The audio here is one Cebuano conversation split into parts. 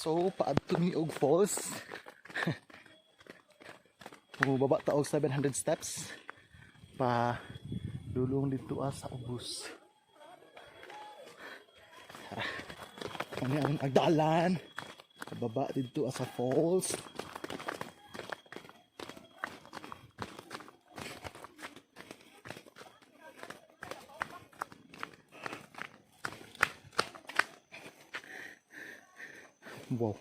So, paadto mi og falls. Baba ta og 700 steps pa dulong dito sa ubos. Tara. Kani ang agdalan. Baba dito sa falls. Wow.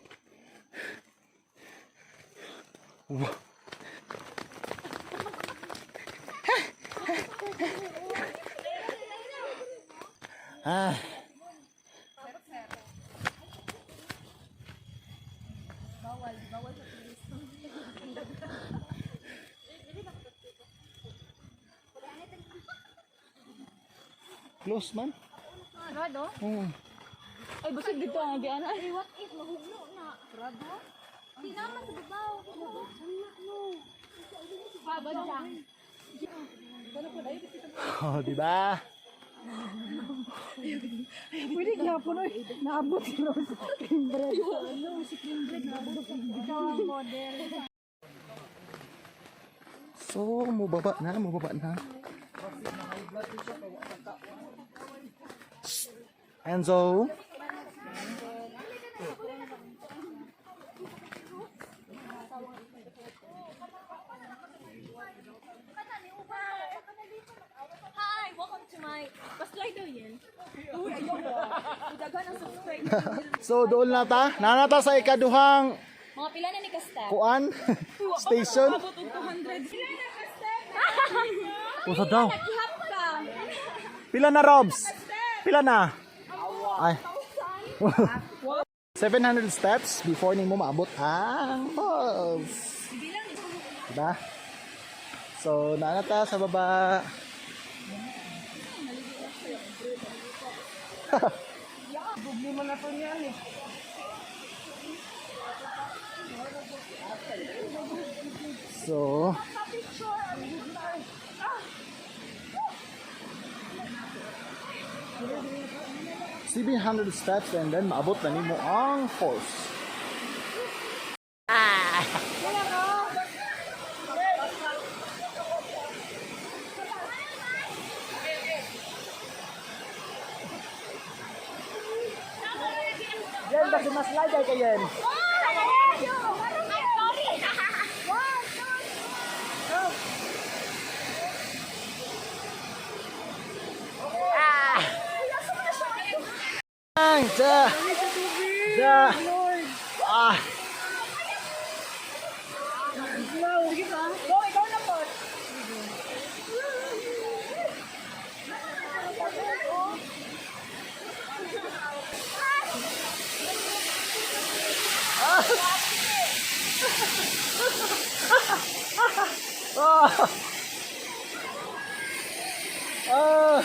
Wow. Ah. Close man. Rado? Oo. Ay, basig dito ang agian. Ay, what if mahugno na? Rado? Di naman sa babaw. No. Pabad lang. Oh, di ba? Pwede gyapon oy. Naabot si Rose. Cream bread. Ano si cream bread naabot. Ikaw ang model. So, mubaba na, mubaba na. Enzo. Hi, welcome to my... Paslide daw yan. Uy, ayoko. Daghan ang subscribe. So, doon na ta. Nanata sa ikaduhang Mga pila na ni ka-step? kuan station. Abot og 200. Pila na ka-step? Usa daw. Ihap ka. Pila na, Robs? Pila na? Ay. 700 steps before nimo maabot ang falls. Diba? So, nanata sa baba. Problema na to niyan eh. So, 700 steps and then maabot na nimo ang falls. Yan, basta mas slide ay kayen. Sorry. Ang, da, da, ah. Go, ikaw na po. Ah! Ah!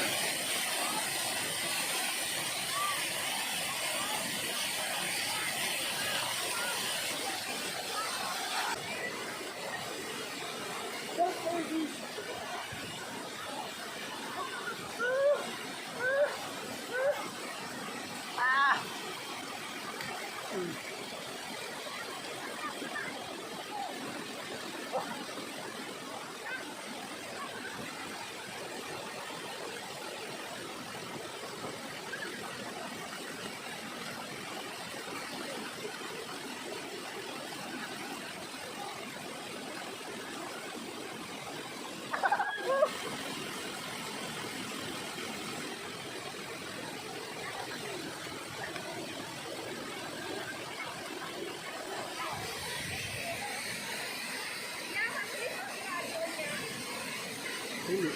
Dili.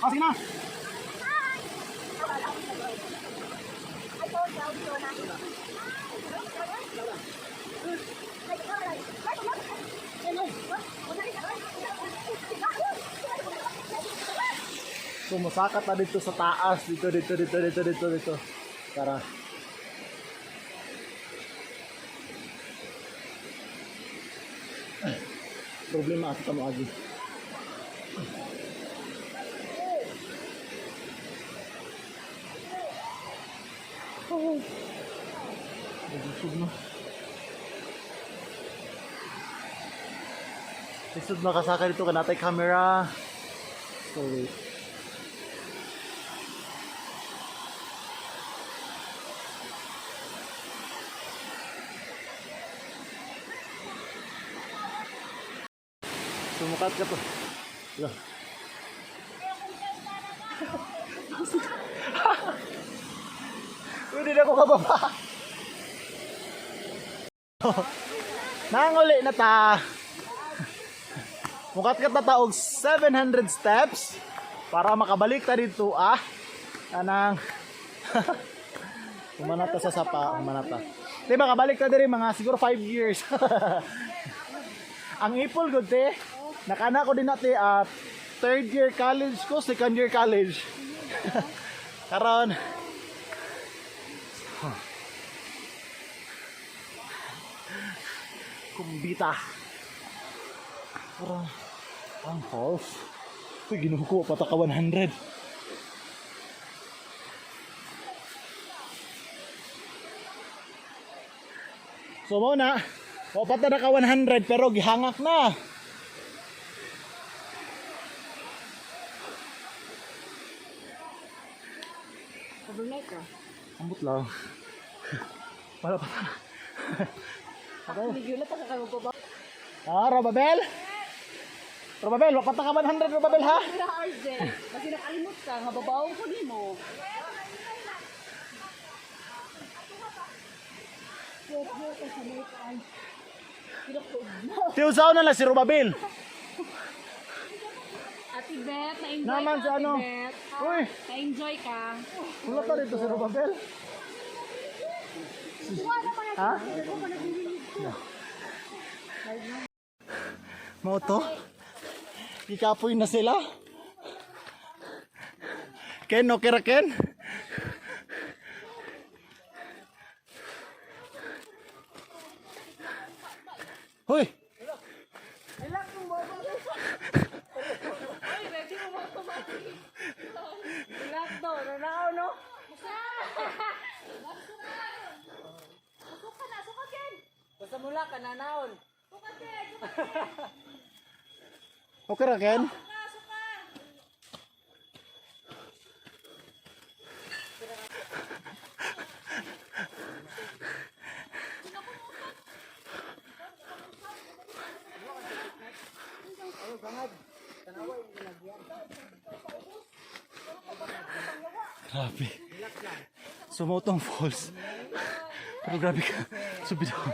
Ah, sige na. So musaka ta dito sa taas, dito, dito, dito, dito, dito, dito. Tara. Problema ata mo agi. Oh. Lisod na. Lisod na kasaka dito kanatay camera. So wait. Sumukat ka to. Wala. Pwede na ako kababa. Nanguli na ta. Mukat ka ta taog 700 steps para makabalik ta dito ah. Anang Umanata sa sapa, umanata. Di makabalik ta diri mga siguro 5 years. Ang ipol gud te. Nakana ko din na te ah, third year college ko, second year college. Karon. Kumbita. Parang ang falls. Uy, ginuko pa ta ka 100. So mo na, wapat na naka 100 pero gihangak na. Overnight ka. Ambot lang. Wala pa. Actually, yun lang ka ba? Ah, Robabel? Robabel, wapat na ka 100, Robabel ha? Kaya RJ, kasi nakalimot ka, nga babaw ko nimo. Tiusaw na lang si Robabel. Ate Beth, na-enjoy Naman ka, si Ate ano. Beth. Uy, Na-enjoy ka. wala pa rito si Robabel. Ha? Mao to? Gikapoy na sila. Ken, okay ra Ken? Hoy! Relax do, nanakaw no? Suka na, suka Ken. Basta mula ka, nanaon. Suka Ken, suka Ken. Okay ra Ken? Suka, suka. Grabe. Sumotong Falls. Pero grabe ka. Subid ako.